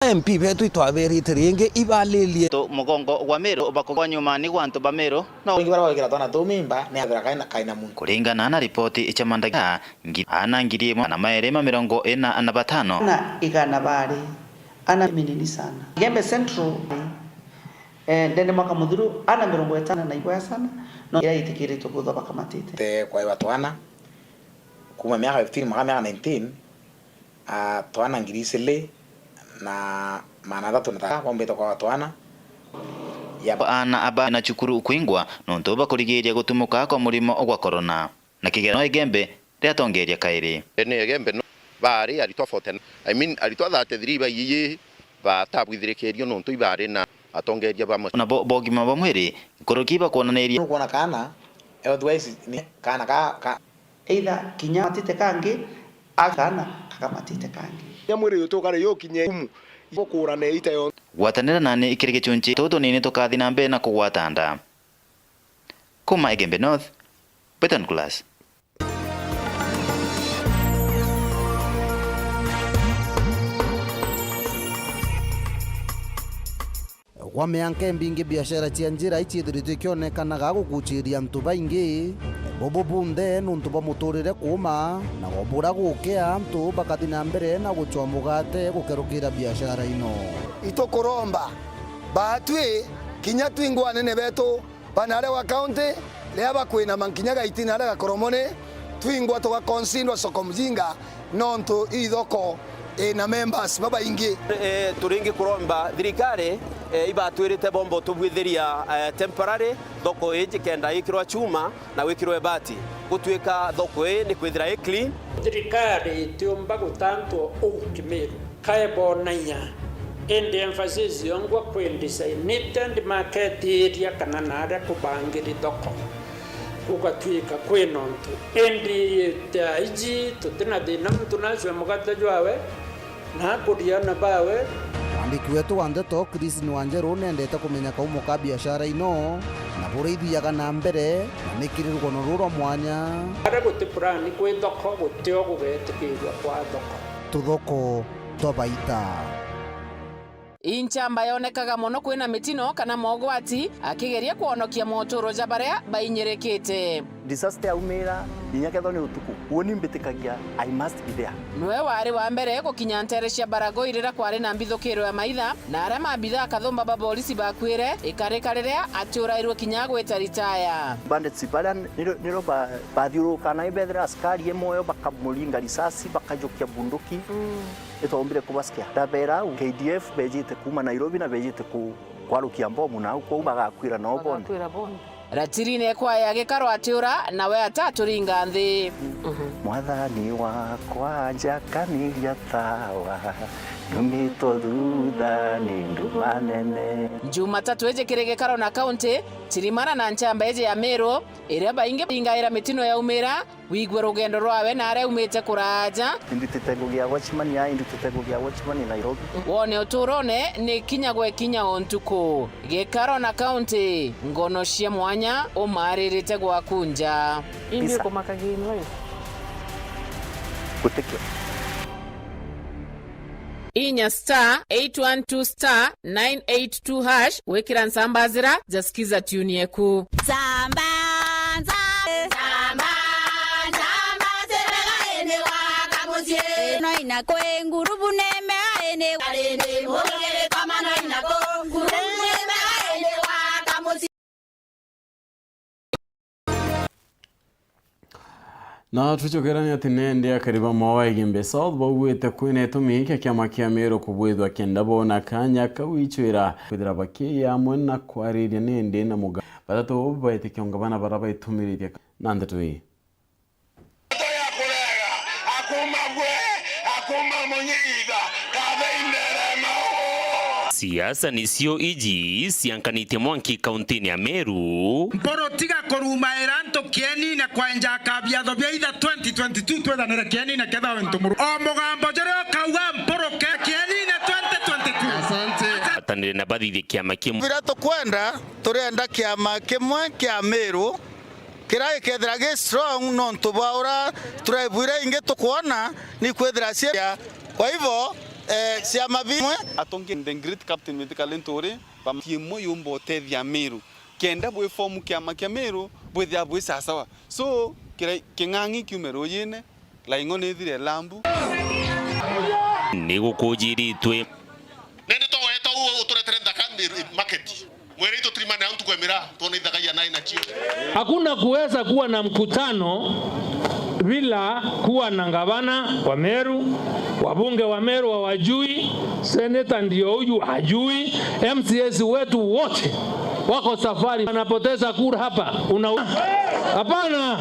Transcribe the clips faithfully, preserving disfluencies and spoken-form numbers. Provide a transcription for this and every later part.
M P betu itwabirite ringi ibalirie. Tu mugongo gwa Meru bakugwa nyuma ni gwa antu ba Meru. No. Baingi baria bagwikira twana tuu mimba ni athira kaina, kaina muntu. Kuringana na ripoti cia mandagitari, ngi-, ana ngiri imwe na mairi ma mirongo ina na batano. Ana igana bari ana minini sana. Igembe Central, eh, ndene mwaka muthiru, ana mirongo itano na igwaya sana, no iria itikiritwe kwithwa bakamatite. Te kwa iba twana, kuma miaka fifteen mpaka miaka nineteen, a, twana ngiri iciri na maana athatu na thatu bombite kwa twana. Ya ana aba na cukuru kwingwa nontu bakurigiria gutumuka kwa murimo gwa corona. Na kigero no Igembe riatongeria kairi. Ene Igembe no, baari aritwa forty, I mean, aritwa thirty-three baiyi batabwithirikirio nontu ibaari na atongeria bamwe. Nabo bogima bwa mwiri, nkuruki bakwonaniria. Nukwona kaana, health wise, ni kaana ka, ka. Either kinya matite kangi, a kaana kakamatite kangi. Nya mwiri uyu tukare yukinye umu, gukurane ita yo. Gwatanira nani kiri gichunchi tutu nini tukathi na mbere na kugwata nda. Kuma Igembe North, Beton Class. Kwa mianka imbingi, biashara cia njira iciithiritwe ikionekanaga gukuchiria antu baingi. Bubu bunthe nuntu bwa muturire kuuma, na gobura gukia antu bakathi na mbere na guchwa mugate gukerukira biashara ino. Itukuromba baatwi kinya twingwa anene betu Banaria wa kaunti, riria bakwinama nkinya gaiti naria gakoromone, twingwa tugakonsindwa soko mjinga, nontu ii thoko ina members babaingi. E, turingi kuromba thirikari, e, ibatwirite bomba utubwithiria, e, temporary thoko iji kenda ikirwa chuma na gwikirwa ibati, gutuika thoko ii ni kwithira i clean. Thirikari itiumba gutantwa uu Kimiru. Kae bonagia, indi emphasis yongwa kwi designated market area kana naria kubangiri thoko, gugatwika kwi nontu. Indi thaa iji tutina thina, muntu nacwe mugate jwawe na akuria ana bawe. Mwandiki wetu wa ndeto, Chris Nwanjeru, nendete kumenya kaumo ka biashara ino, na buria ithiaga na mbere, na niki ruri rugono ruru rwa mwanya. Aria guti plan kwi thoko, gutio gugetikirua kwa thoko. Tuthoko twa baita. Ii nchamba yonekaga mono kwina mitino kana mogwati, akigeria kwonokia moturo ja baria bainyirikite. Disaster yaumira, inya kethwa ni utuku, uuni mbitikagia, I must be there. Niwe wari wa mbere gukinya nteere cia Baragoi riria kwari na mbithukiro ya maitha, na aria maabitha akathumba ba borisi bakwire, ikarika riria atiurairwe kinya gwita ritaya. Bandits baria niro, niro ba-, bathiururukaga na ibethira askari e mwoyo, bakamuringa risasi, bakajukia bunduki. Mm. Itwaumbire kubasikia. Ndabeera au, K D F beejite kuuma Nairobi na beejite ku-, kwarukia mbomu na au kwou bagakwira nao bonthe. Bagakwira bonthe. Ratirine kwaya gikaro atiura, nawe ataturinga nthi. Mwathani wakwa, njakaniria tawa, nyumitwo thutha ni nduma nene. Jumatatu iji kiri gikaro na kaunti, Tirimana na nchamba iji ya Meru, iria baingi baingaira mitino yaumira, wigue rugendo rwawe na aria aumite kuraaja. Indutite ngugi ya watchman ya, indutite ngugi ya watchman Nairobi. Wone uturone ni kinya gwe kinya o ntuku. Gikaro na kaunti, ngono cia mwanya umaririte gwaku nja. Indi ukumakagia ino ii? Gutikio. Inya star eight one two star nine eight two hash gwikira nsamba zira ja Skiza tune yeku. Nsamba, nsamba, nsamba, nsamba, zirega ene waka mucii. No ina kwe ngurubu neme aene. Ari ni mugere kama no ina kwe ngurubu neme aene waka mucii. Na twicokerania ati nende akari ba Mwawa Igembe South baugwite kwina itumi kia kiama kia Meru kubwithwa kenda boona kanya kau icwira kwithira bakiiya amwe na kwariria nende na muga-, batatu baitikia ngavana bara baitumiritie na ndeto ii. Ndeto ya kurega, akuma gwe, akuma munyitha, kathei nderema uu. Siasa nicio iji ciankanitie mwanki kauntini ya Meru. Mpuru tiga kurumaira antu kienine kwenja akabiatho bia itha twenty twenty-two twithanire kienine ketha wi ntumuru. O mugambo juria ukauga Mpuru ke kienine twenty twenty-two. Asante. Atanire na bathithie kiama kimwe. Biria tukwenda, turienda kiama kimwe kia Meru. Kiria gikethira gi strong nontu bwa ura tribe iria ingi tukwona ni kwithira cia. Kwa hivyo, Eh, ciama bimwe. Atonge the great captain Mithika Linturi, bamtie imwe yumba utethia Meru. Kenda bwi form kiama kia Meru, bwithia bwi sasawa. So, kira-, king'ang'i kiume rujine, laing'o nithire lambu. Ni gukujiritwe. Nindi togweta u uturetere nthaka Meru market. Mwere itu turimane au ntuku ya miraa, twone ithaka ya nai nacio. Hakuna kuweza kuwa na mkutano bila kuwa na gavana wa Meru, wabunge wa Meru hawajui, seneta ndio huyu hajui, M C As wetu wote wako safari, wanapoteza kura hapa. Una-, hapana.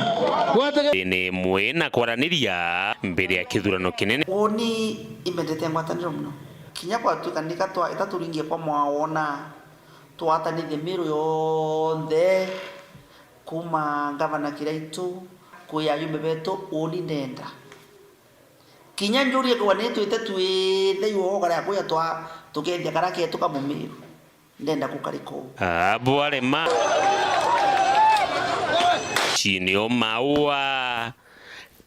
Wate- Ni mwe na kwaraniria mbere ya kithurano kinene. Uuni imendete ngwataniro muno. Kinya kwatuika nika twa-, itaturingie kwa mwawona. Twatanithie Meru yonthe, kuuma ngavana Kiraitu, kwi ayumbe betu, uuni ndenda. Kinya njurie kugwa nitwite twithe iwe ugare akuya twa, tukethia kara ketu ka Mumiru. Ndenda gukari kuu. Abwarema. Chini o maua,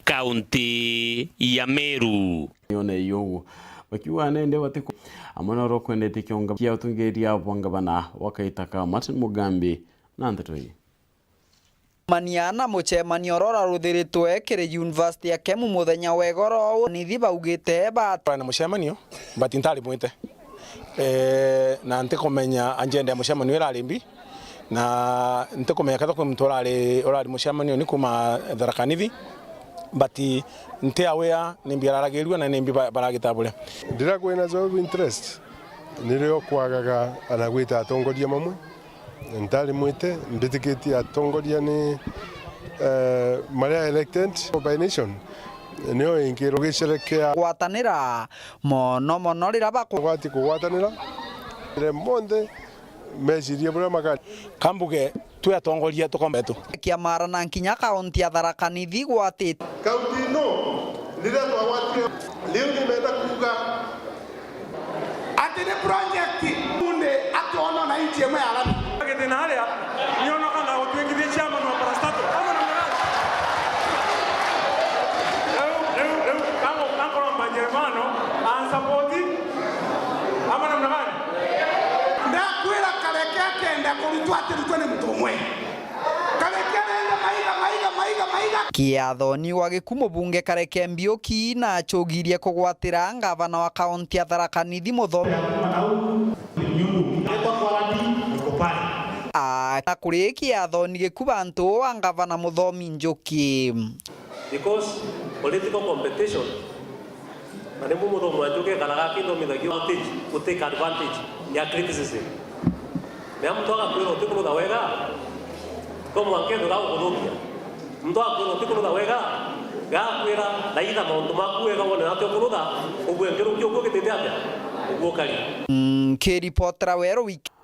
kaunti ya Meru. Nione yugu. Bakiuga nende batiku. Amwe noro kwendete kionga kia utungiria bwa ngavana wa kaita ka Martin Mugambi na nteto ii. Mania na mucemanio uria uraruthiritwe kiri University ya Kemu muthenya wa igoro, nithi baugite ba- Twari na mucemanio, but ntari mwite. Eh, na ntikumenya agenda ya mucemanio irari mbi, na ntikumenya kethira kwi muntu urari, urari mucemanio ni kuuma Tharaka Nithi, but nti aware ni mbi araragirua na ni mbi ba-, baragita buria. Ndiria kwina zone of interest, nirio kwagaga ana gwita atongoria mamwe. Ntari mwite, mbitikitie atongoria ni, eh, maria elected by nation, nio ingi rugicerekea. Gwatanira mono mono rira baku- Gwati kugwatanira, ire monthe mecirie buria makari. Kambuge twi atongoria tukombe tu. Kiamara na nkinya kaunti ya Tharaka Nithi gwatite. Kaunti ino, riria twagwatire, riu nimenda kuuga, ati ni project kunde atwona na inchi imwe ya lami. Githina aria, nionoka na gutwikithia chairman wa parastatal. Ama namna gani? Riu, riu, riu, kango, kankoromba Jeremano, ansapoti. Ama namna gani? Ndakwira Kareke akenda kurutwa atirutwe ni muntu umwe. Kareke arenda maiga, maiga, maiga, maiga. Kiathoni wa Giku mubunge Kareke Mbiuki na acugirie kugwatira ngavana wa kaunti ya Tharaka Nithi Muthomi. A, na kuri kiathoni Giku bantu wa ngavana Muthomi Njuki. Because political competition, na nimbu Muthomi wa Njuki ekaraga akithomithagia advantage, to take advantage ya criticism. Mea muntu agakwira utikurutha wega, to mwanka ethira gagukuthukia. Muntu agakwira utikurutha wega, gakwira, thaitha mauntu maku wega wone nati ukurutha, ugue nkiruki uguo gitite atia, uguo ukari. Mm, kiripotera Weru Wiki.